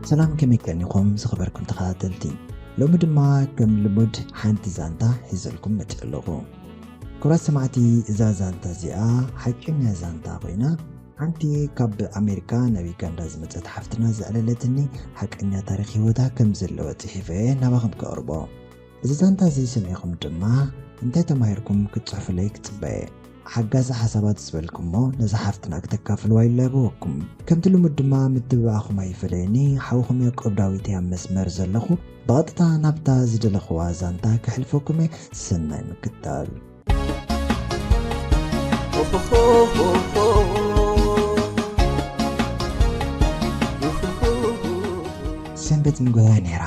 ሰላም፣ ከመይ ቀኒኹም ዝኸበርኩም ተኸታተልቲ? ሎሚ ድማ ከም ልሙድ ሓንቲ ዛንታ ሒዘልኩም መጺእ ኣለኹ። ክቡራት ሰማዕቲ፣ እዛ ዛንታ እዚኣ ሓቀኛ ዛንታ ኮይና፣ ሓንቲ ካብ ኣሜሪካ ናብ ዩጋንዳ ዝመጸት ሓፍትና ዘዕለለትኒ ሓቀኛ ታሪኽ ህይወታ ከም ዘለዎ ጽሒፈ ናባኹም ከቕርቦ። እዚ ዛንታ እዚ ሰሚዕኹም ድማ እንታይ ተማሂርኩም ክትጽሕፉለይ ክጽበየ። ሓጋዚ ሓሳባት ዝበልኩሞ ነዛ ሓፍትና ክተካፍልዋ ይላበወኩም። ከምቲ ልሙድ ድማ ምትብባዕኹም ኣይፈለየኒ። ሓውኹም ያዕቆብ ዳዊት እየ ኣብ መስመር ዘለኹ። ብቐጥታ ናብታ ዝደለኽዋ ዛንታ ከሕልፈኩም እየ። ሰናይ ምክትታል። ሰንበት ንግሆ ነይራ።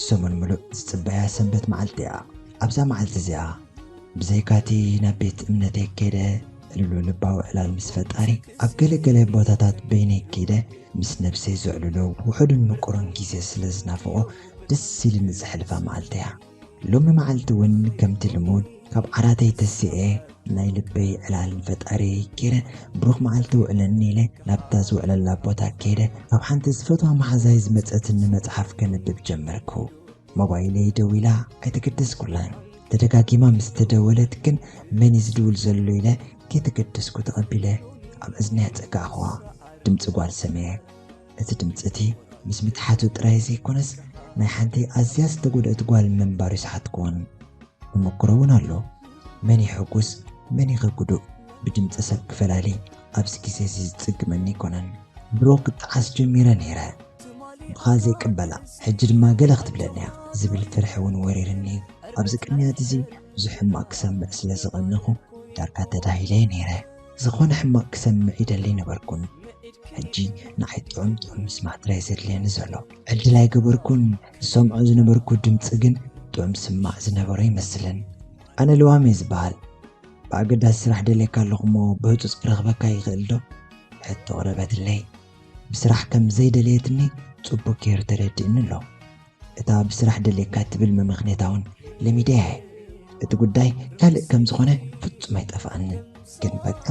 ሰሙን ምሉእ ዝጽበያ ሰንበት መዓልቲ እያ። ኣብዛ መዓልቲ እዚኣ ብዘይካቲ ናብ ቤት እምነተይ ከይደ ዕልሉ ልባዊ ዕላል ምስ ፈጣሪ ኣብ ገለ ገለ ቦታታት በይነይ ከይደ ምስ ነብሰይ ዘዕልሎ ውሑድን ምቁርን ግዜ ስለ ዝናፍቖ ደስ ኢልኒ ዘሕልፋ መዓልቲ እያ። ሎሚ መዓልቲ እውን ከምቲ ልሙድ ካብ ዓራተይ ተሲኤ ናይ ልበይ ዕላል ንፈጣሪ ገይረ ብሩኽ መዓልቲ ውዕለኒ ኢለ ናብታ ዝውዕለላ ቦታ ከይደ ካብ ሓንቲ ዝፈትዋ መሓዛይ ዝመጸትኒ መጽሓፍ ከንብብ ጀመርኩ። ሞባይለይ ደዊላ ኣይተገደስኩላን። ተደጋጊማ ምስ ተደወለት ግን መን እዩ ዝድውል ዘሎ ኢለ ከይተገደስኩ ተቐቢለ ኣብ እዝነይ ኣጸጋዕኹዋ። ድምጺ ጓል ሰምዐ። እቲ ድምጺ እቲ ምስ ምትሓቱ ጥራይ ዘይኮነስ ናይ ሓንቲ ኣዝያ ዝተጎድአት ጓል ምንባሩ ይሰሓትኩዎን። ተመክሮ እውን ኣሎ። መን ይሕጉስ መን ይኸጉዱእ ብድምጺ ሰብ ክፈላሊ ኣብዚ ግዜ እዚ ዝጽግመኒ ኣይኮነን። ድሮ ክጠዓስ ጀሚረ ነይረ። ብኻ ዘይቅበላ ሕጂ ድማ ገለ ክትብለኒ እያ ዝብል ፍርሒ እውን ወሪርኒ እዩ። ኣብዚ ቅንያት እዚ ብዙሕ ሕማቕ ክሰምዕ ስለ ዝቐነኹ ዳርጋ ተዳሂለ ነይረ። ዝኾነ ሕማቕ ክሰምዕ ይደሊ ነበርኩን። ሕጂ ንዓይ ጥዑም ጥዑም ምስማዕ ጥራይ ዘድልየኒ ዘሎ። ዕድል ኣይገበርኩን። ዝሰምዖ ዝነበርኩ ድምፂ ግን ጥዑም ስማዕ ዝነበሮ ይመስልን። ኣነ ልዋም እየ ዝበሃል። ብኣገዳሲ ስራሕ ደልየካ ኣለኹ እሞ ብህፁፅ ክረኽበካ ይኽእል ዶ? ሕቶ ቅረበትለይ። ብስራሕ ከም ዘይደለየትኒ ፅቡቅ ገይሩ ተረዲእኒ ኣሎ። እታ ብስራሕ ደልየካ ትብል መመኽኔታ እውን ለሚደያ እየ። እቲ ጉዳይ ካልእ ከም ዝኾነ ፍጹም ኣይጠፍኣንን። ግን በቃ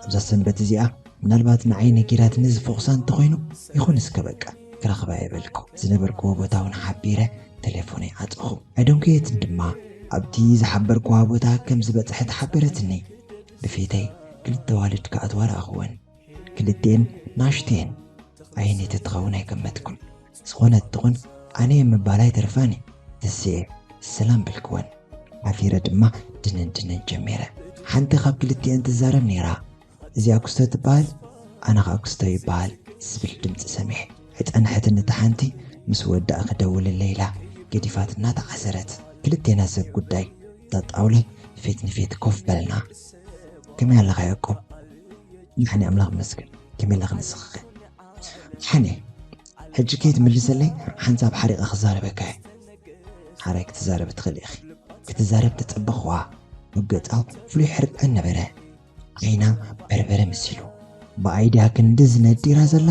ኣብዛ ሰንበት እዚኣ ምናልባት ንዓይ ነጊራትኒ ዝፈኹሳ እንተኾይኑ ይኹን እስከ በቃ ክረኽባ እየ በልኩ። ዝነበርክዎ ቦታ እውን ሓቢረ ተሌፎነይ ዓጸኹ። ኣይደንኮየትን ድማ ኣብቲ ዝሓበርክዋ ቦታ ከም ዝበጽሐት ሓበረትኒ። ብፊተይ ክልተ ኣዋልድ ክኣትዋ ረኣኽወን። ክልቲኤን ናሽቱ እየን። ኣየነይቲ ትኸውን ኣይገመትኩን። ዝኾነት ትኹን ኣነ እየ ምባል ኣይተርፋን እዩ። ተሲኤ ሰላም በልክወን። ሓፊረ ድማ ድንን ድንን ጀሚረ። ሓንቲ ካብ ክልቲኤን ትዛረብ ነይራ። እዚኣ ኩስቶ ትበሃል፣ ኣነ ኸኣ ኩስቶ ይበሃል ዝብል ድምፂ ሰሚዐ። ኣይጸንሐትን እታ ሓንቲ ምስ ወዳእ ክደውልለይ ኢላ ገዲፋትና ተዓሰረት። ክልቴና ሰብ ጉዳይ እታ ጣውላ ፊት ንፊት ኮፍ በልና። ከመይ ኣለኻ ያዕቆብ? ንሓኒ ኣምላኽ ይመስገን። ከመይ ኣለኺ ንስኺ ኸ? ሓኒ፣ ሕጂ ከይትምልሰለይ ሓንሳብ ሓሪቐ ክዛረበካ እየ። ሓራይ ክትዛረቢ ትኽእሊ ኢኺ። ክትዛረብ ተጸበኽዋ። ኣብ ገጻ ፍሉይ ሕርቃን ነበረ። ዓይና በርበረ መሲሉ። ብኣይድያ ክንድዚ ነዲራ ዘላ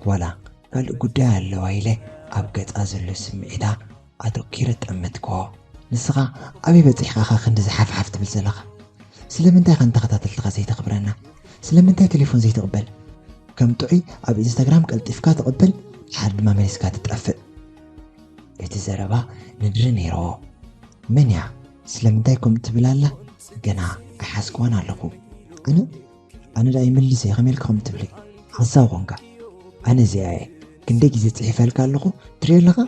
ጓላ ካልእ ጉዳይ ኣለዋ ኢለ ኣብ ገጻ ዘሎ ስምዒታ ኣተኲረ ጠመትክዎ። ንስኻ ኣበይ በጺሕካ ኢኻ ክንድዚ ሓፍሓፍ ትብል ዘለኻ? ስለምንታይ ኢኻ ንተኸታተልትኻ ዘይተኽብረና? ስለምንታይ ቴሌፎን ዘይትቕበል? ከም ጥዑይ ኣብ ኢንስታግራም ቀልጢፍካ ትቕበል፣ ድሓር ድማ መሊስካ ትጠፍእ። እቲ ዘረባ ንድሪ ነይርዎ። መን እያ? ስለምንታይ ከምኡ ትብል ኣላ? ገና ኣይሓዝክዋን ኣለኹ። ኣነ? ኣነ ደኣ ይምልስ እየ፣ ከመይ ኢልካ ከምኡ ትብሊ? ሓሳዊ ኾንካ። ኣነ እዚኣ እየ። ክንደይ ግዜ ጽሒፈልካ ኣለኹ፣ ትሪኦ ኣለኻ?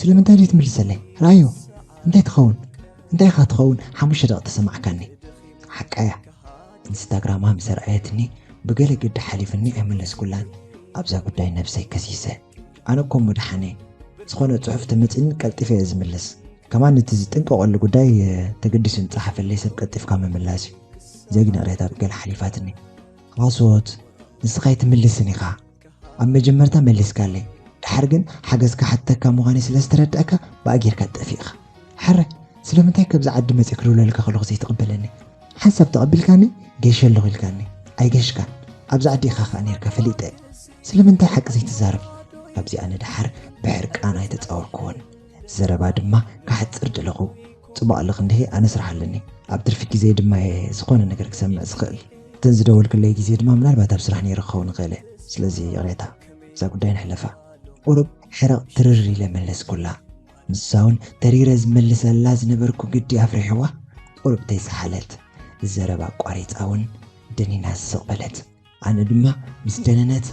ስለምንታይ ዘይትምልሰለይ? ረኣዮ። እንታይ ትኸውን? እንታይ ኢኻ ትኸውን? ሓሙሽተ ደቂቕ ተሰማዕካኒ። ሓቃ እያ። ኢንስታግራማ ምስ ኣርኣየትኒ ብገለ ግዲ ሓሊፍኒ ኣይመለስኩላን። ኣብዛ ጉዳይ ነብሰይ ከሲሰ። ኣነ እኮ እሞ ደሓን እየ። ዝኾነ ጽሑፍ ተመጺእኒ ቀልጢፈ እየ ዝምልስ። ከማን እቲ ዝጥንቀቐሉ ጉዳይ ተገዲሱ ንጸሓፈለይ ሰብ ቀልጢፍካ ምምላስ እዩ። ጀግና ሬታ ብገለ ሓሊፋትኒ። ሓሶት፣ ንስኻ ኣይትምልስን ኢኻ። ኣብ መጀመርታ መሊስካለይ። ድሓር ግን ሓገዝ ክሓተካ ምዃነይ ስለ ዝተረዳእካ ብኣ ጌርካ ትጠፍእ ኢኻ። ሕራይ፣ ስለምንታይ ካብዚ ዓዲ መጺአ ክድውለልካ ከለኹ ዘይትቕበለኒ? ሓንሳብ ተቐቢልካኒ፣ ገይሸ ኣለኹ ኢልካኒ። ኣይገሽካን። ኣብዚ ዓዲ ኢኻ ከኣ ኔርካ ፈሊጠ። ስለምንታይ ሓቂ ዘይትዛረብ? ካብዚኣ ንደሓር ብሕርቃን ኣይተጻወርክዎን። ዘረባ ድማ ክሓጽር ደለኹ። ጽቡቕ ኣለኺ እንድሂ፣ ኣነ ስራሕ ኣለኒ። ኣብ ትርፊ ግዜ ድማ እየ ዝኾነ ነገር ክሰምዕ ዝኽእል። እተን ዝደወልክለይ ግዜ ድማ ምናልባት ኣብ ስራሕ ነይረ ክኸውን እኽእል እየ። ስለዚ ይቕሬታ፣ እዛ ጉዳይ ንሕለፋ። ቁሩብ ሕርቕ ትርር ኢለ መለስኩላ። ንሳ እውን ተሪረ ዝመልሰላ ዝነበርኩ ግዲ ኣፍሪሕዋ፣ ቁሩብ ተይሰሓለት፣ ዘረባ ኣቋሪጻ እውን ደኒና ስቕ በለት። ኣነ ድማ ምስ ደነነት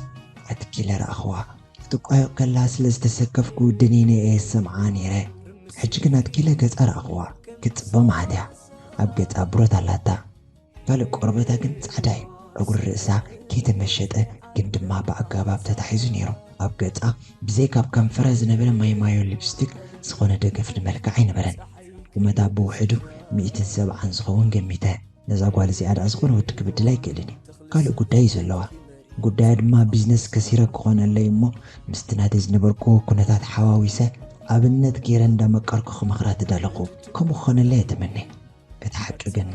ኣትኪለ ረኣኽዋ። ክትቋየቕ ከላ ስለ ዝተሰከፍኩ ደኒነ እየ ዝሰምዓ ነይረ። ሕጂ ግን ኣትኪለ ገጻ ረኣኽዋ። ክትጽበ መዓት እያ። ኣብ ገጻ ብሮት ኣላታ። ካልእ ቆርበታ ግን ጻዕዳ እዩ። ጸጉሪ ርእሳ ከይተመሸጠ ግን ድማ ብኣገባብ ተታሒዙ ነይሩ። ኣብ ገጻ ብዘይ ካብ ከንፈራ ዝነበረ ማይማዮ ሊፕስቲክ ዝኾነ ደገፍ ንመልክዓ ኣይነበረን። ቁመታ ብውሕዱ ሚእትን ሰብዓን ዝኸውን ገሚተ። ነዛ ጓል እዚኣ ደኣ ዝኾነ ወዲ ክብድል ኣይክእልን እዩ። ካልእ ጉዳይ እዩ ዘለዋ። ጉዳያ ድማ ቢዝነስ ከሲረ ክኾነለይ እሞ ምስቲ ናተይ ዝነበርክዎ ኩነታት ሓዋዊሰ ኣብነት ገይረ እንዳመቀርኩ ክመኽራ ተዳለኹ። ከምኡ ክኾነለይ እየ ተመነ። እቲ ሓቂ ግን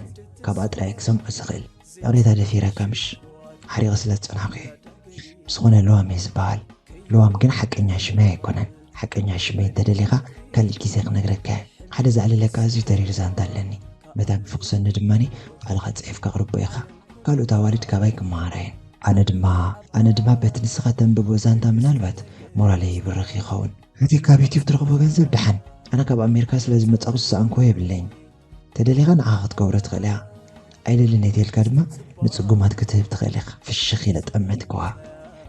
ካብኣ ጥራይ ክሰምዖ ዝኽእል። ይቕሬታ ደፊረካ ምሽ ሓሪቐ ስለ ዝጸናሕኩ እየ። ብዝኾነ ለዋም እየ ዝበሃል። ለዋም ግን ሓቀኛ ሽመይ ኣይኮነን። ሓቀኛ ሽመይ እንተደሊኻ ካልእ ግዜ ክነግረካ እየ። ሓደ ዘዕልለካ ኣዝዩ ተሪር ዛንታ ኣለኒ። መታን ክፍቕሰኒ ድማኒ ባዕልኻ ጽሒፍካ ኣቕርቦ ኢኻ። ካልኦት ኣዋልድ ካባይ ክመሃራ እየን። ኣነ ድማ ኣነ ድማ በቲ ንስኻ ተንብቦ ዛንታ ምናልባት ሞራለይ ይብርኽ ይኸውን። እቲ ካብ ዩቲዩብ ትረኽቦ ገንዘብ ደሓን፣ ኣነ ካብ ኣሜሪካ ስለ ዝመጻኹ ዝሰኣንክዎ የብለይን። ተደሊኻ ንዓኻ ክትገብሮ ትኽእል እያ። ኣይደልን እየ ተልካ ድማ ንጽጉማት ክትህብ ትኽእል ኢኻ። ፍሽኽ ኢለ ጠመትክዋ።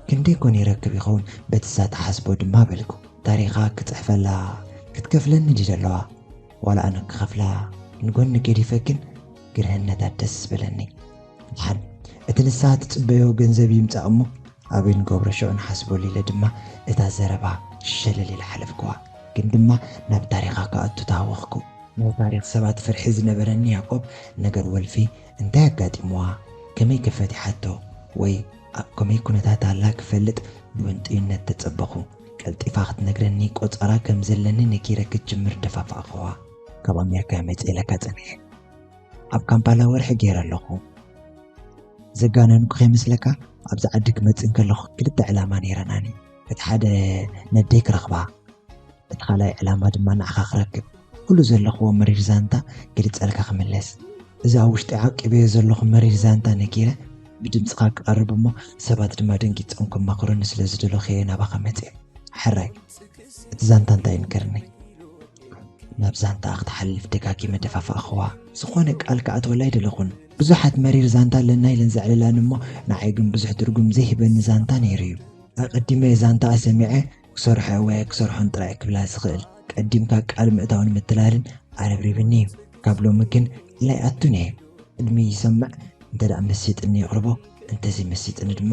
ክንደይ ኮን ይረክብ ይኸውን በቲ እሳ ትሓስቦ ድማ በልኩ። ታሪኻ ክጽሕፈላ ክትከፍለኒ ድዩ ዘለዋ? ዋላ ኣነ ክኸፍላ ንጎኒ ገዲፈ ግን ግርህነታ ደስ በለኒ። ድሓን እቲ ንሳ ትጽበዮ ገንዘብ ይምጻእ እሞ ኣበይ ንገብሮ ሽዑ ንሓስበሉ ኢለ ድማ እታ ዘረባ ሸለል ኢለ ሓለፍክዋ። ግን ድማ ናብ ታሪኻ ክኣቱ ተሃወኽኩ። ናይ ታሪኽ ሰባት ፍርሒ ዝነበረኒ ያዕቆብ ነገር ወልፊ እንታይ ኣጋጢምዋ፣ ከመይ ከ ፈቲሓቶ ወይ ኣብ ከመይ ኩነታት ኣላ ክፈልጥ ብውንጥይነት ተጸበኹ። ቀልጢፋ ክትነግረኒ ቆጸራ ከም ዘለኒ ነጊረ ክትጅምር ደፋፋእኽዋ። ካብ ኣሜሪካ እየ መጽእ ኢለካ ጸኒሐ። ኣብ ካምፓላ ወርሒ ገይረ ኣለኹ። ዘጋነንኩ ከይመስለካ ኣብዛ ዓዲ ክመጽእ እንከለኹ ክልተ ዕላማ ነይረናኒ። እቲ ሓደ ነደይ ክረኽባ፣ እቲ ካልኣይ ዕላማ ድማ ንዓኻ ክረክብ። ኩሉ ዘለኽዎ መሪር ዛንታ ግልጸልካ ክምለስ። እዚ ኣብ ውሽጢ ዓቂበዮ ዘለኹ መሪር ዛንታ ነጊረ ብድምጽኻ ክቐርብ እሞ ሰባት ድማ ደንጊጾም ከማኽሩኒ ስለ ዝደለኹ እየ ናባኻ መጽየ። ሕራይ እቲ ዛንታ እንታይ እዩ ንገርኒ? ናብ ዛንታ ክትሓልፍ ደጋጊመ ደፋፋእኽዋ። ዝኾነ ቃል ክኣትወላ ኣይደለኹን። ብዙሓት መሪር ዛንታ ኣለና ኢለን ዘዕልላኒ እሞ ንዓይ ግን ብዙሕ ትርጉም ዘይህበኒ ዛንታ ነይሩ እዩ። ኣቐዲመ ዛንታኣ ሰሚዐ ክሰርሖ ወይ ኣይክሰርሖን ጥራይ ክብላ ዝኽእል። ቀዲምካ ቃል ምእታውን ምትላልን ኣረብሪብኒ እዩ። ካብ ሎሚ ግን ኢለ ኣይኣቱን እየ። ቅድሚ ይሰምዕ እንተ ደኣ መሲጥኒ የቕርቦ፣ እንተዘይመሲጥኒ ድማ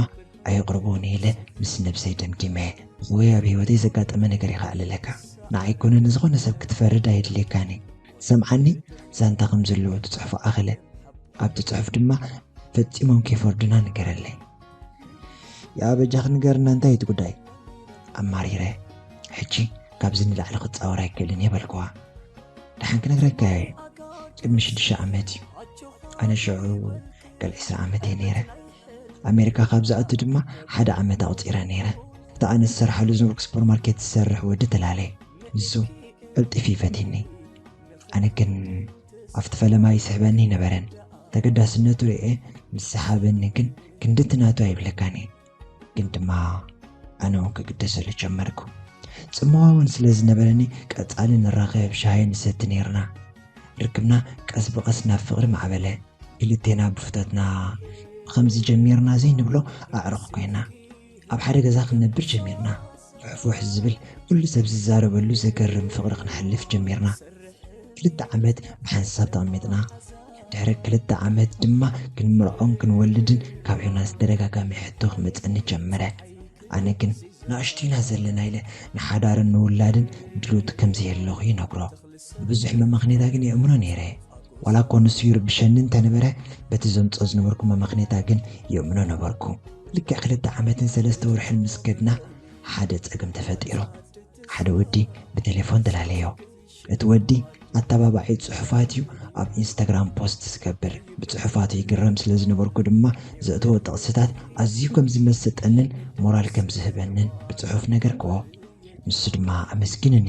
ኣየቕርቦን እየ ኢለ ምስ ነብሰይ ደምዲመ። ወይ ኣብ ህይወተይ ዘጋጠመ ነገር ኢኻ ኣልለካ። ንዓይ ኮነ ንዝኾነ ሰብ ክትፈርድ ኣየድልየካን እዩ። ሰምዓኒ፣ ዛንታ ከም ዘለዎ ትጽሕፎ ኣኸለ። ኣብቲ ጽሑፍ ድማ ፈጺሞም ከይፈርዱና ንገረለይ። ያ በጃኺ ንገርና እንታይ እዩ እቲ ጉዳይ? ኣማሪረ። ሕጂ ካብዚ ንላዕሊ ክጻወር ኣይክእልን እየ በልክዋ። ደሓን ክነግረካ እየ። ቅድሚ ሽዱሽተ ዓመት እዩ። ኣነ ሽዑ ገል ዕስራ ዓመት እየ ነይረ። ኣሜሪካ ካብ ዝኣቱ ድማ ሓደ ዓመት ኣቑጺረ ነይረ። እቲ ኣነ ዝሰርሓሉ ዝነበርኩ ሱፐርማርኬት ዝሰርሕ ወዲ ተላለየ። ንሱ ቀልጢፉ ይፈትየኒ። ኣነ ግን ኣብቲ ፈለማ ይስሕበኒ ኣይነበረን። ተገዳስነቱ ርእየ ምስ ሰሓበኒ ግን ክንድቲ ናቱ ኣይብለካን እየ። ግን ድማ ኣነ እውን ክግደሰሉ ጀመርኩ። ጽምዋ እውን ስለ ዝነበረኒ ቀጻሊ ንራኸብ ሻሂ ንሰቲ ነይርና። ርክብና ቀስ ብቐስ ናብ ፍቕሪ ማዕበለ። ክልቴና ብፍቶትና ብኸምዚ ጀሚርና ዘይንብሎ ኣዕሩኽ ኮይና። ኣብ ሓደ ገዛ ክንነብር ጀሚርና። ፍሕፉሕ ዝብል ኩሉ ሰብ ዝዛረበሉ ዘገርም ፍቕሪ ክነሕልፍ ጀሚርና። ክልተ ዓመት ብሓንሳብ ተቐሚጥና። ድሕሪ ክልተ ዓመት ድማ ክንምርዖን ክንወልድን ካብ ዮናስ ተደጋጋሚ ሕቶ ክመጸኒ ጀመረ። ኣነ ግን ንኣሽቱ ኢና ዘለና ኢለ ንሓዳርን ንውላድን ድሉት ከም ዘየለኹ ይነግሮ። ብብዙሕ መመኽኔታ ግን የእምኖ ነይረ። ዋላ እኮ ንሱ ይርብሸኒ እንተነበረ፣ በቲ ዘምጾ ዝነበርኩ መመኽኔታ ግን የእምኖ ነበርኩ። ልክዕ ክልተ ዓመትን ሰለስተ ወርሕን ምስ ከድና ሓደ ጸገም ተፈጢሩ። ሓደ ወዲ ብቴሌፎን ተላለዮ። እቲ ወዲ ኣተባባዒ ጽሑፋት እዩ፣ ኣብ ኢንስታግራም ፖስት ዝገብር። ብጽሑፋቱ ይግረም ስለ ዝነበርኩ ድማ ዘእትዎ ጥቕስታት ኣዝዩ ከም ዝመሰጠንን ሞራል ከም ዝህበንን ብጽሑፍ ነገርክዎ። ንሱ ድማ ኣመስጊኑኒ።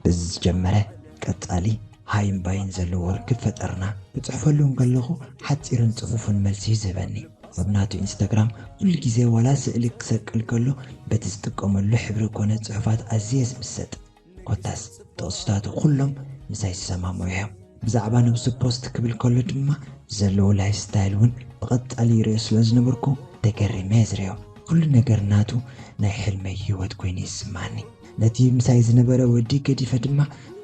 በዚ ዝጀመረ ቀጻሊ ሃይን ባይን ዘለዎ ርክብ ፈጠርና። ክጽሕፈሉ እንከለኹ ሓጺርን ጽፉፍን መልሲ እዩ ዝህበኒ። ኣብ ናቱ ኢንስታግራም ኩሉ ግዜ ዋላ ስእሊ ክሰቅል ከሎ በቲ ዝጥቀመሉ ሕብሪ ኮነ ጽሑፋት ኣዝየ ዝምሰጥ። ኮታስ ጥቕስታቱ ኩሎም ምሳይ ዝሰማምዑ እዮም። ብዛዕባ ነብሱ ፖስት ክብል ከሎ ድማ ዘለዎ ላይፍ ስታይል እውን ብቐጻሊ ይሪኦ ስለ ዝነበርኩ ተገሪመ እየ ዝሪኦ። ኩሉ ነገር ናቱ ናይ ሕልመይ ህይወት ኮይኑ ይስማኒ። ነቲ ምሳይ ዝነበረ ወዲ ገዲፈ ድማ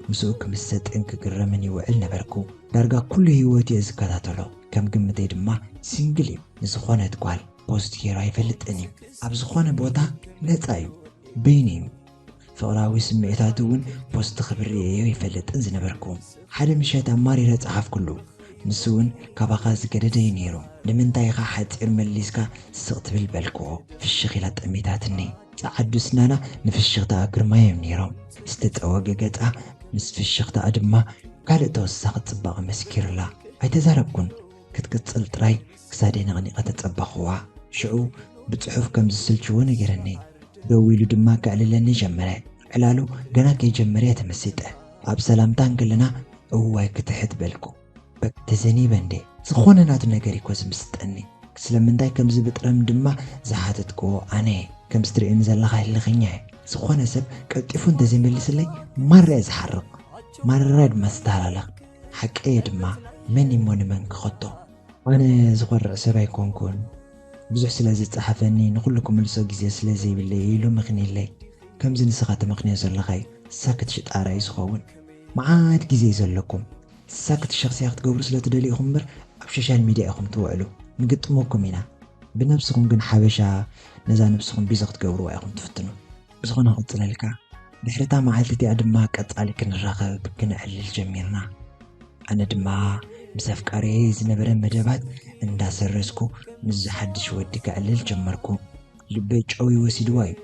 ምስኡ ክምሰጥን ክግረምን ይውዕል ነበርኩ። ዳርጋ ኩሉ ህይወት እየ ዝከታተሎ። ከም ግምተይ ድማ ሲንግል እዩ። ንዝኾነት ጓል ፖስት ገይሩ ኣይፈልጥን እዩ። ኣብ ዝኾነ ቦታ ነፃ እዩ። በይኑ እዩ። ፍቕራዊ ስምዒታቱ እውን ፖስት ክብል ርእየዮ ይፈልጥን ዝነበርኩ። ሓደ ምሸት ኣማሪረ ጸሓፍኩሉ። ንሱ እውን ካባኻ ዝገደደ እዩ ነይሩ። ንምንታይ ኢኻ ሓጺር መሊስካ ስቕ ትብል በልክዎ። ፍሽኽ ኢላ ጠሚታትኒ። ጸዓዱ ስናና ንፍሽኽታኣ ግርማ እዮም ነይሮም። ዝተጸወገ ገጻ ምስ ፍሽኽታኣ ድማ ካልእ ተወሳኺ ጽባቐ መስኪሩላ። ኣይተዛረብኩን። ክትቅጽል ጥራይ ክሳደይ ነቕኒቐ ተጸበኽዋ። ሽዑ ብጽሑፍ ከም ዝስልችዎ ነገረኒ። ደው ኢሉ ድማ ከዕልለኒ ጀመረ። ዕላሉ ገና ከይጀመረ እየ ተመሲጠ። ኣብ ሰላምታ እንከለና እዋይ ክትሕት በልኩ። በቃ ተዘኒበ እንዴ? ዝኾነ ናቱ ነገር እኮ ዝምስጠኒ። ስለምንታይ ከም ዝብጥረም ድማ ዝሓተትክዎ ኣነ እየ። ከም ዝትርእየኒ ዘለኻ ህልኸኛ እየ። ዝኾነ ሰብ ቀልጢፉ እንተዘይመልስለይ ማራ እየ ዝሓርቕ። ማራ ድማ ዝተሃላለኽ። ሓቀየ ድማ መን እሞ ንመን ክኸቶ? ኣነ ዝኾርዕ ሰብ ኣይኮንኩን። ብዙሕ ስለ ዝጸሓፈኒ ንኹሉ ክምልሶ ግዜ ስለ ዘይብለይ ኢሉ መኽኒለይ። ከምዚ ንስኻ ተመኽንዮ ዘለኻይ ሳክት ሽጣራ እዩ ዝኸውን። መዓት ግዜ እዩ ዘለኩም። ሳክት ሸኽስያ ክትገብሩ ስለ ትደልዩ ኢኹም እምበር ኣብ ሶሻል ሚድያ ኢኹም ትውዕሉ። ንግጥመኩም ኢና። ብነብስኹም ግን ሓበሻ ነዛ ነብስኹም ቢዞ ክትገብርዋ ኢኹም ትፍትኑ። ብዝኾነ ክቕጽለልካ። ድሕሪ እታ መዓልቲ እቲኣ ድማ ቀጻሊ ክንራኸብ ክነዕልል ጀሚርና። ኣነ ድማ ምስ ኣፍቃሪየይ ዝነበረ መደባት እንዳሰረዝኩ ምስ ዝሓድሽ ወዲ ከዕልል ጀመርኩ። ልበይ ጨው ይወሲድዋ እዩ።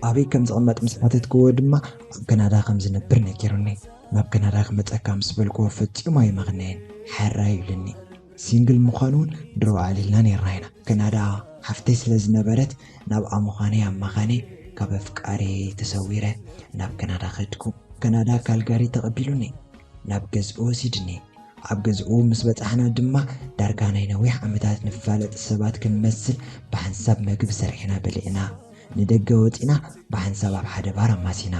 ኣበይ ከም ዝቕመጥ ምስ ሓተትክዎ ድማ ኣብ ካናዳ ከም ዝነብር ነጊሩኒ። ናብ ካናዳ ክመጸካ ምስ በልክዎ ፈጺሙ ኣይመኽነየን። ሓራይ ይብልኒ። ሲንግል ምዃኑ እውን ድሮ ኣዕሊልና ነይርና ኢና። ካናዳ ሓፍተይ ስለ ዝነበረት ናብኣ ምዃነይ ኣማኻኒ ካብ ኣፍቃሪ ተሰዊረ ናብ ካናዳ ከድኩ። ካናዳ ካልጋሪ ተቐቢሉኒ። ናብ ገዝኡ ወሲድኒ። ኣብ ገዝኡ ምስ በጻሕና ድማ ዳርጋ ናይ ነዊሕ ዓመታት ንፋለጥ ሰባት ክንመስል ብሓንሳብ መግቢ ሰሪሕና በሊዕና። ንደገ ወጺና ብሓንሳብ ኣብ ሓደ ባር ኣማሲና።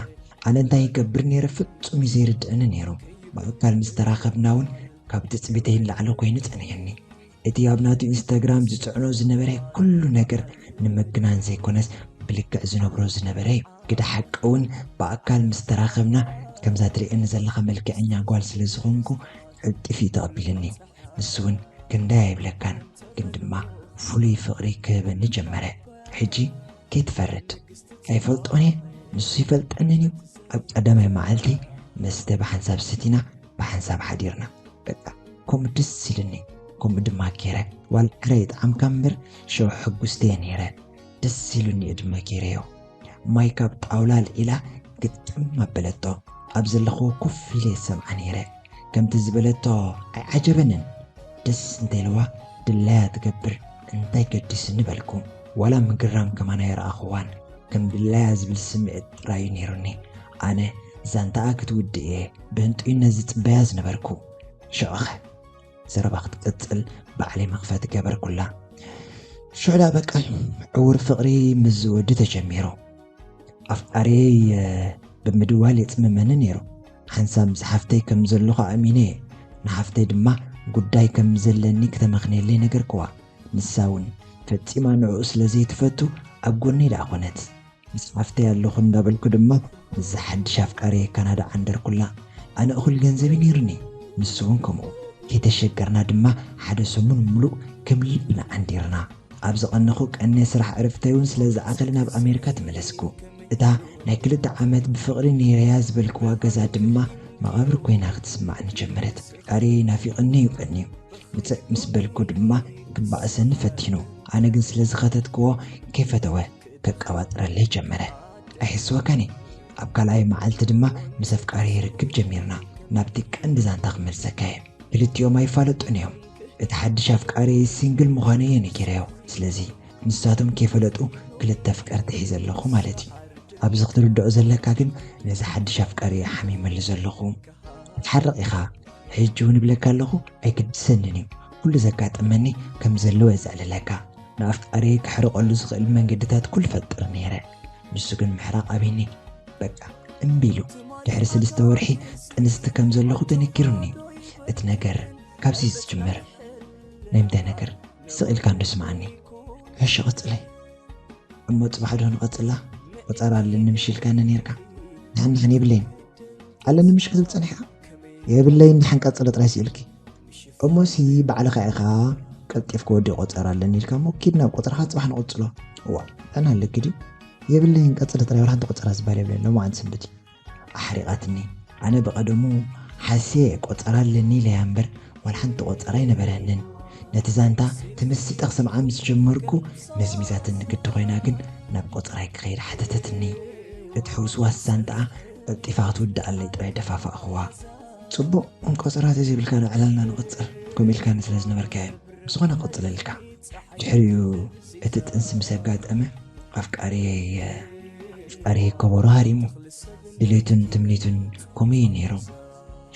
ኣነ እንታይ ይገብር ነይረ ፍጹም እዩ ዘይርድእኒ ነይሩ። ብኣካል ምስ ተራኸብና እውን ካብ ትጽቢተይ ንላዕሊ ኮይኑ ጸኒሕኒ። እቲ ኣብ ናቱ ኢንስታግራም ዝጽዕኖ ዝነበረ ኩሉ ነገር ንምግናን ዘይኮነስ ብልክዕ ዝነብሮ ዝነበረ እዩ። ግደ ሓቂ እውን ብኣካል ምስ ተራኸብና ከምዛ ትርእየኒ ዘለኻ መልክዐኛ ጓል ስለ ዝኾንኩ ቀልጢፉ እዩ ተቐቢልኒ። ንሱ እውን ክንደይ ኣይብለካን፣ ግን ድማ ፍሉይ ፍቕሪ ክህበኒ ጀመረ። ሕጂ ከይትፈርድ። ኣይፈልጦን እየ፣ ንሱ ይፈልጠንን እዩ። ኣብ ቀዳማይ መዓልቲ መስተ ብሓንሳብ ሰቲና ብሓንሳብ ሓዲርና። በቃ ከምኡ ደስ ኢሉኒ፣ ከምኡ ድማ ገይረ። ዋላ ዕረ ይጥዓምካ እምበር ሽዑ ሕጉስቲ እየ ነይረ። ደስ ኢሉኒ እዩ ድማ ገይረዮ። ማይ ካብ ጣውላ ኣልዒላ ግጥም ኣበለቶ። ኣብ ዘለኽዎ ኮፍ ኢለ ይሰምዓ ነይረ። ከምቲ ዝበለቶ ኣይዓጀበንን። ደስ እንተኢልዋ ድላያ ትገብር፣ እንታይ ገዲስኒ በልኩ። ዋላ ምግራም ከማን ኣይረኣኽዋን። ከም ድላያ ዝብል ስምዒት ጥራይ እዩ ነይሩኒ። ኣነ ዛንታኣ ክትውድእ እየ ብህንጡይነት ዝጽበያ ዝነበርኩ። ሽዑኸ ዘረባ ክትቅጽል ባዕለይ መኽፈቲ ገበርኩላ። ሽዑ ደኣ በቃ ዕውር ፍቕሪ ምስ ዝወዲ ተጀሚሩ። ኣፍቃሪየይ፣ እ፣ ብምድዋል የጽምመኒ ነይሩ። ሓንሳብ ምስ ሓፍተይ ከም ዘለኹ ኣእሚነ እየ። ንሓፍተይ ድማ ጉዳይ ከም ዘለኒ ክተመኽንየለይ ነገርክዋ። ንሳ እውን ፈጺማ ንዕኡ ስለ ዘይትፈቱ ኣብ ጎነይ ደኣ ኾነት። ምስ ሓፍተይ ኣለኹ እንዳበልኩ ድማ ምስዚ ሓድሽ ኣፍቃሪየይ ካናዳ ዓንደርኩላ። ኣነ እኹል ገንዘብ እዩ ነይሩኒ፣ ንሱ እውን ከምኡ። ከይተሸገርና ድማ ሓደ ሰሙን ምሉእ ከም ልብና ዓንዲርና። ኣብ ዝቐነኹ ቀነ ስራሕ ዕረፍተይ እውን ስለ ዝኣኸለ ናብ ኣሜሪካ ተመለስኩ። እታ ናይ ክልተ ዓመት ብፍቕሪ ነይረያ ዝበልክዋ ገዛ ድማ መቓብር ኮይና ክትስማዕኒ ጀመረት። ኣፍቃሪየይ ናፊቕኒ እዩ ቀንዩ። ምጽእ ምስ በልኩ ድማ ክባእሰኒ ፈቲኑ። ኣነ ግን ስለ ዝኸተትክዎ ከይፈተወ ከቀባጥረለይ ጀመረ። ኣይሕስወካን እየ። ኣብ ካልኣይ መዓልቲ ድማ ምስ ኣፍቃሪየይ ርክብ ጀሚርና። ናብቲ ቀንዲ ዛንታ ክመልሰካ እየ። ክልቲኦም ኣይፋለጡን እዮም። እቲ ሓድሽ ኣፍቃሪየይ ሲንግል ምዃነይ እየ ነጊረዮ። ስለዚ ንሳቶም ከይፈለጡ ክልተ ኣፍቀርቲ ሒዘ ኣለኹ ማለት እዩ። ኣብዚ ክትርድኦ ዘለካ ግን ነዚ ሓድሽ ኣፍቃሪየ ሓሚመሉ ዘለኹ። ክትሓርቕ ኢኻ። ሕጂ እውን እብለካ ኣለኹ ኣይግድሰንን እዩ። ኩሉ ዘጋጠመኒ ከም ዘለዎ እየ ዘዕልለካ። ኣፍቃሪ ክሕርቐሉ ዝኽእል መንገድታት ኩሉ ፈጥር ነይረ። ንሱ ግን ምሕራቕ ኣቢኒ። በቃ እምቢ ኢሉ። ድሕሪ ሰለስተ ወርሒ ጥንስቲ ከም ዘለኹ ተነጊሩኒ። እቲ ነገር ካብዚ ዝጅምር። ናይ ምንታይ ነገር? ስቕ ኢልካ እንዶ ስምዓኒ። እሺ ቀጽለይ። እሞ ጽባሕ ዶ ንቐጽላ? ቆጸራ ኣለኒ ምሽ ኢልካኒ ነይርካ። ንሕንሕን የብለይን። ኣለኒ ምሽ ክትብል ጸኒሕካ? የብለይን፣ ንሓን ቀጽለ ጥራይ ስኢልኪ። እሞሲ ባዕልኻ ኢኻ ቀልጢፍካ ወዲ ቆጸራ ኣለኒ ኢልካ እሞ ኪድ ናብ ቆጸራኻ ጽባሕ ንቐጽሎ። እዋ፣ ዕና ኣለኪ ድዩ? የብለይን፣ ቀጽለ ጥራይ፣ ወላ ሓንቲ ቆጸራ ዝበሃል የብለይን፣ ሎማዓንቲ ሰንበት እዩ። ኣሕሪቓትኒ። ኣነ ብቐደሙ ሓስየ ቆጸራ ኣለኒ ኢለያ እምበር ዋላ ሓንቲ ቆጸራ ኣይነበረንን። ነቲ ዛንታ ተመሲጠ ክሰምዓ ምስ ጀመርኩ መዝሚዛትኒ ግዲ ኮይና ግን ናብ ቆጸራይ ክኸይድ ሓተተትኒ። እቲ ሕውስዋስ ዛንታኣ ቀልጢፋ ክትውድኣለይ ጥራይ ደፋፋእኽዋ። ጽቡቕ፣ ቆጸራ ተዘይብልካ ንዕላልና ንቐጽል፣ ከምኡ ኢልካኒ ስለ ዝነበርካዮ። ብዝኾነ ክቕጽለልካ። ድሕሪኡ እቲ ጥንሲ ምስ ኣጋጠመ ኣፍቃሪየይ ኣፍቃሪየይ ከበሮ ሃሪሙ። ድሌቱን ትምኒቱን ከምኡ እዩ ነይሩ።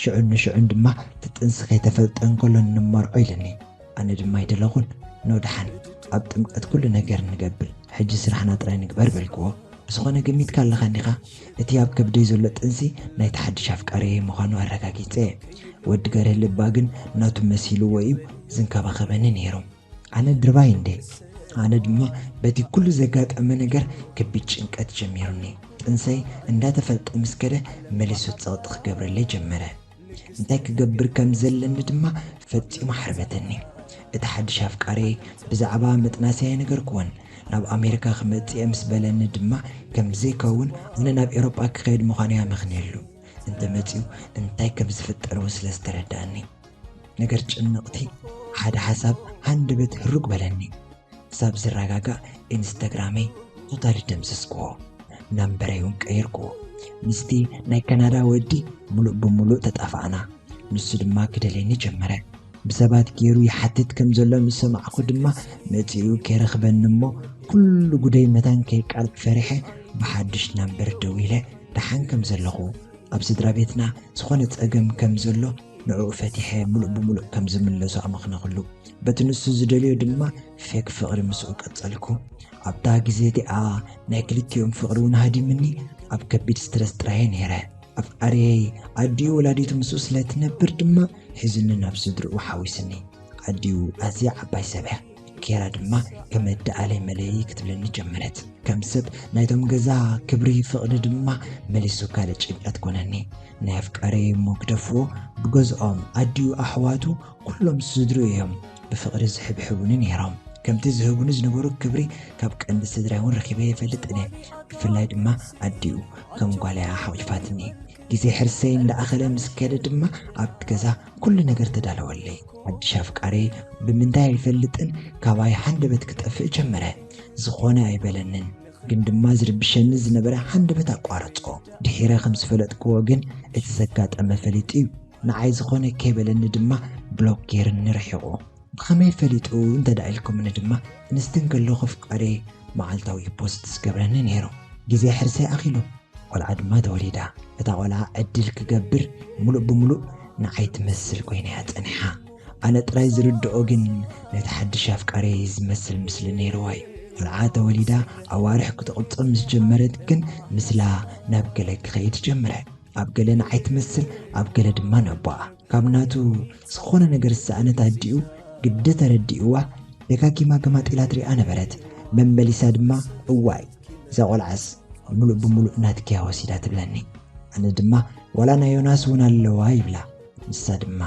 ሽዑን ንሽዑን ድማ እቲ ጥንሲ ከይተፈልጠ እንከሎ እንመርዖ ኢለኒ። ኣነ ድማ ኣይደለኹን፣ ኖ ደሓን ኣብ ጥምቀት ኩሉ ነገር ንገብር፣ ሕጂ ስራሕና ጥራይ ንግበር በልክዎ። ብዝኾነ ገሚትካ ኣለኻ እንዲኻ፣ እቲ ኣብ ከብደይ ዘሎ ጥንሲ ናይቲ ሓድሽ ኣፍቃሪየይ ምዃኑ ኣረጋጊጸ። ወዲ ገርህ ልባ ግን ናቱ መሲልዎ እዩ ዝንከባኸበኒ ነይሩ። ኣነ ድርባይ እንዴ? ኣነ ድማ በቲ ኩሉ ዘጋጠመ ነገር ከቢድ ጭንቀት ጀሚሩኒ። ጥንሰይ እንዳተፈልጠ ምስ ከደ መሊሱ ጸቕጢ ክገብረለይ ጀመረ። እንታይ ክገብር ከም ዘለኒ ድማ ፈጺሙ ሓርበተኒ። እቲ ሓድሽ ኣፍቃሪ ብዛዕባ ምጥናሰይ ኣይነገርክዎን። ናብ ኣሜሪካ ክመጽእ እየ ምስ በለኒ ድማ ከም ዘይከውን ኣነ ናብ ኤውሮጳ ክኸይድ ምዃኑ ኣመኽንየሉ። እንተመጺኡ እንታይ ከም ዝፍጠር እውን ስለ ዝተረዳእኒ። ነገር ጭንቕቲ ሓደ ሓሳብ ሃንደበት ህሩግ በለኒ። ክሳብ ዝረጋጋእ ኢንስታግራመይ ቶታሊ ደምሰስክዎ። ናምበረይ እውን ቀይርክዎ። ምስቲ ናይ ካናዳ ወዲ ሙሉእ ብሙሉእ ተጣፋእና። ንሱ ድማ ክደልየኒ ጀመረ። ብሰባት ገይሩ ይሓትት ከም ዘሎ ምስ ሰማዕኩ ድማ መጺኡ ከይረኽበኒ እሞ ኩሉ ጉደይ መታን ከይቃልዕ ፈሪሐ ብሓድሽ ናምበር ደዊለ ደሓን ከም ዘለኹ ኣብ ስድራ ቤትና ዝኾነ ጸገም ከም ዘሎ ንዕኡ ፈቲሐ ሙሉእ ብሙሉእ ከም ዝምለሶ ኣመኽነኽሉ። በቲ ንሱ ዝደልዮ ድማ ፌክ ፍቕሪ ምስኡ ቀጸልኩ። ኣብታ ግዜ እቲኣ ናይ ክልቲኦም ፍቕሪ እውን ሃዲምኒ ኣብ ከቢድ ስትረስ ጥራየ ነይረ። ኣፍቃሪየይ ኣዲኡ ወላዲቱ ምስኡ ስለ ትነብር ድማ ሒዙኒ ናብ ስድርኡ ሓዊስኒ። ኣዲኡ ኣዝያ ዓባይ ሰብ እያ። ኬራ ድማ ከም ኣደኣለይ መለይ ክትብለኒ ጀመረት። ከም ሰብ ናይቶም ገዛ ክብሪ ፍቕሪ ድማ መሊሱ ካልእ ጭንቀት ኮነኒ። ናይ ኣፍቃሪየይ እሞ ግደፍዎ፣ ብገዝኦም ኣዲኡ ኣሕዋቱ ኩሎም ስድርኡ እዮም ብፍቕሪ ዝሕብሕቡኒ ነይሮም። ከምቲ ዝህቡኒ ዝነበሩ ክብሪ ካብ ቀንዲ ስድራይ እውን ረኺበ ይፈልጥን እየ። ብፍላይ ድማ ኣዲኡ ከም ጓል እያ ሓቒፋትኒ። ግዜ ሕርሰይ እንዳኣኸለ ምስ ከደ ድማ ኣብቲ ገዛ ኩሉ ነገር ተዳለወለይ። ሓድሽ ኣፍቃሪ ብምንታይ ኣይፈልጥን ካባይ ሃንደበት ክጠፍእ ጀመረ። ዝኾነ ኣይበለንን፣ ግን ድማ ዝርብሸኒ ዝነበረ ሃንደበት ኣቋረጾ። ድሒረ ከም ዝፈለጥክዎ ግን እቲ ዘጋጠመ ፈሊጡ እዩ። ንዓይ ዝኾነ ከይበለኒ ድማ ብሎክ ገይርኒ ርሒቑ። ብኸመይ ፈሊጡ እንተ ደኣ ኢልኩምኒ ድማ እንስትን ከለኹ ኣፍቃሪ መዓልታዊ ፖስት ዝገብረኒ ነይሩ። ግዜ ሕርሰይ ኣኺሉ። ቆልዓ ድማ ተወሊዳ። እታ ቆልዓ ዕድል ክገብር ምሉእ ብምሉእ ንዓይ ትመስል ኮይና እያ ጸኒሓ። ኣነ ጥራይ ዝርድኦ ግን ነቲ ሓድሽ ኣፍቃሪየይ ዝመስል ምስሊ ነይርዋ እዩ። ቆልዓ ተወሊዳ ኣዋርሕ ክትቕጽር ምስ ጀመረት ግን ምስላ ናብ ገለ ክኸይድ ጀመረ። ኣብ ገለ ንዓይ ትመስል፣ ኣብ ገለ ድማ ነቦኣ። ካብ ናቱ ዝኾነ ነገር ዝሰኣነት ኣዲኡ ግዲ ተረዲእዋ ደጋጊማ ገማጢላ ትሪኣ ነበረት። መመሊሳ ድማ እዋይ እዛ ቆልዓስ ምሉእ ብምሉእ ናትኪያ ወሲዳ ትብለኒ። ኣነ ድማ ዋላ ናይ ዮናስ እውን ኣለዋ ይብላ። ንሳ ድማ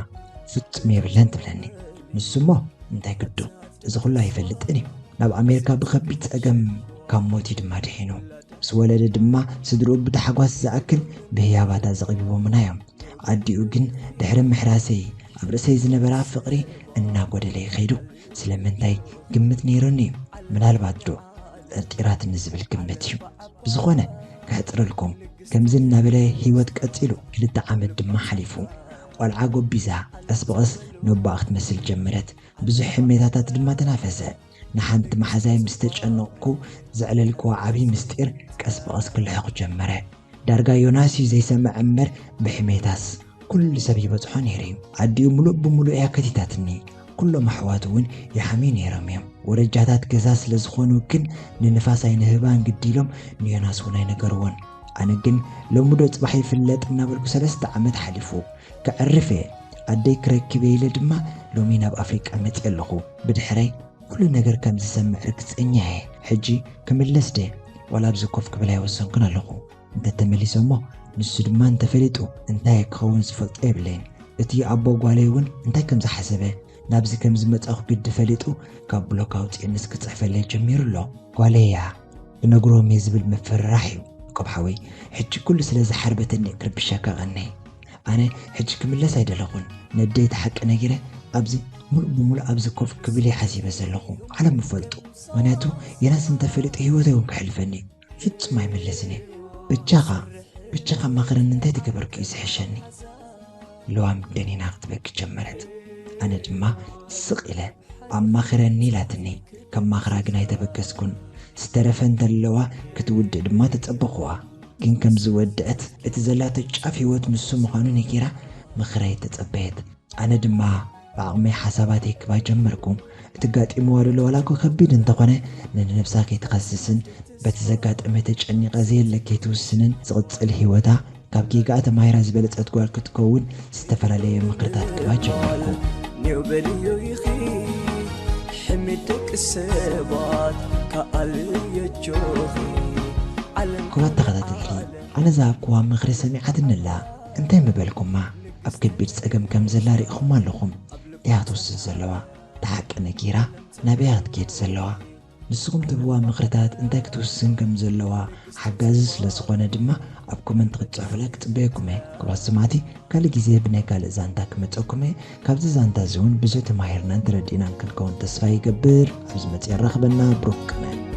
ፍጹም የብለን ትብለኒ። ንሱ እሞ እንታይ ግዱ፣ እዚ ኩሉ ኣይፈልጥን እዩ። ናብ ኣሜሪካ ብኸቢድ ጸገም ካብ ሞት እዩ ድማ ድሒኑ። ምስ ወለደ ድማ ስድርኡ ብታሕጓስ ዝኣክል ብህያባታ ዘቕቢቦምና እዮም። ኣዲኡ ግን ድሕሪ ምሕራሰይ ኣብ ርእሰይ ዝነበራ ፍቕሪ እናጎደለ ይኸይዱ። ስለምንታይ ግምት ነይሩኒ እዩ። ምናልባት ዶ ጠርጢራትኒ ዝብል ግምት እዩ። ብዝኾነ ከሕጽረልኩም፣ ከምዚ እናበለ ህይወት ቀጺሉ። ክልተ ዓመት ድማ ሓሊፉ። ቆልዓ ጎቢዛ ቀስ ብቐስ ነቦኣ ክትመስል ጀመረት። ብዙሕ ሕሜታታት ድማ ተናፈሰ። ንሓንቲ መሓዛይ ምስ ተጨነቕኩ ዘዕለልክዋ ዓብዪ ምስጢር ቀስ ብቐስ ክልሕቕ ጀመረ። ዳርጋ ዮናስ እዩ ዘይሰምዕ እምበር ብሕሜታስ ኩሉ ሰብ ይበጽሖ ነይሩ እዩ። ኣዲኡ ምሉእ ብምሉእ እያ ከቲታትኒ። ኩሎም ኣሕዋቱ እውን ይሓምዩ ነይሮም እዮም። ወረጃታት ገዛ ስለ ዝኾኑ ግን ንንፋስ ኣይንህባን ግዲ ኢሎም ንዮናስ እውን ኣይነገርዎን። ኣነ ግን ሎሚ ዶ ጽባሕ ይፍለጥ እናበልኩ ሰለስተ ዓመት ሓሊፉ። ከዕርፍ እየ። ኣደይ ክረክብ እየ ኢለ ድማ ሎሚ ናብ ኣፍሪቃ መጽእ ኣለኹ። ብድሕረይ ኩሉ ነገር ከም ዝሰምዕ ርግጸኛ እየ። ሕጂ ክምለስ ደ ዋላ ኣብዚ ኮፍ ክብል ኣይወሰንኩን ኣለኹ። እንተተመሊሰ እሞ ንሱ ድማ እንተፈሊጡ እንታይ ክኸውን ዝፈልጦ የብለይን። እቲ ኣቦ ጓለይ እውን እንታይ ከም ዝሓሰበ ናብዚ ከም ዝመጻኹ ግዲ ፈሊጡ ካብ ብሎክ ኣውፅእንስ ክፅሕፈለይ ጀሚሩ ኣሎ። ጓለይ እያ ክነግሮም እየ ዝብል ምፍርራሕ እዩ። ቆብ ሓወይ ሕጂ ኩሉ ስለ ዝሓርበተኒ ክርብሸካ ቀነይ። ኣነ ሕጂ ክምለስ ኣይደለኹን። ነደይ እቲ ሓቂ ነጊረ ኣብዚ ሙሉእ ብሙሉእ ኣብዚ ኮፍ ክብል እየ ሓሲበ ዘለኹ። ዓለም ምፈልጡ ምክንያቱ የናስ እንተፈሊጡ ህይወተይ እውን ክሕልፈኒ እዩ። ፍጹም ኣይምለስን እየ። በጃኻ በጃኻ ኣማኽረኒ እንታይ ተገበርኩ እዩ ዝሕሸኒ። ለዋም ደኒና ክትበኪ ጀመረት። ኣነ ድማ ስቕ ኢለ ኣማኽረኒ ኢላትኒ። ከማኽራ ግን ኣይተበገስኩን። ዝተረፈ እንተለዋ ክትውድእ ድማ ተጸበኽዋ። ግን ከም ዝወደአት እቲ ዘላቶ ጫፍ ህይወት ንሱ ምዃኑ ነጊራ ምኽረይ ተጸበየት። ኣነ ድማ ብዓቕመይ ሓሳባተይ ክባ ጀመርኩ። እቲ ጋጢምዋ ዘሎ ዋላ እኮ ከቢድ እንተኾነ ንነብሳ ከይትኸስስን በቲ ዘጋጠመ ተጨኒቐ ዘየለ ከይትውስንን ዝቕጽል ህይወታ ካብ ጌጋኣ ተማሂራ ዝበለጸት ጓል ክትከውን ዝተፈላለየ ምኽርታት ክባ ጀመርኩ። ኔው በልዮ ኢኺ ሕሚድ ደቂ ሰባት ከኣል የጆኺ ዓለም ክቡራት ተኸታተልቲ፣ ኣነ ዝሃብክዋ ምኽሪ ሰሚዓትኒ ኣላ። እንታይ ምበልኩማ? ኣብ ከቢድ ጸገም ከም ዘላ ርኢኹማ ኣለኹም። እያ ክትውስን ዘለዋ። እቲ ሓቂ ነጊራ ናበይ እያ ክትከይድ ዘለዋ? ንስኹም ትህብዋ ምኽርታት እንታይ ክትውስን ከም ዘለዋ ሓጋዚ ስለ ዝኾነ ድማ ኣብ ኮመንት ክትጽሕፉላ ክጽበየኩም እየ። ክቡራት ሰማዕቲ፣ ካልእ ግዜ ብናይ ካልእ ዛንታ ክመጸኩም እየ። ካብዚ ዛንታ እዚ እውን ብዙሕ ተማሂርናን ተረዲእናን ክንከውን ተስፋ ይገብር። ኣብ ዝመጽእ የራኽበና። ብሩኽ ቅነ።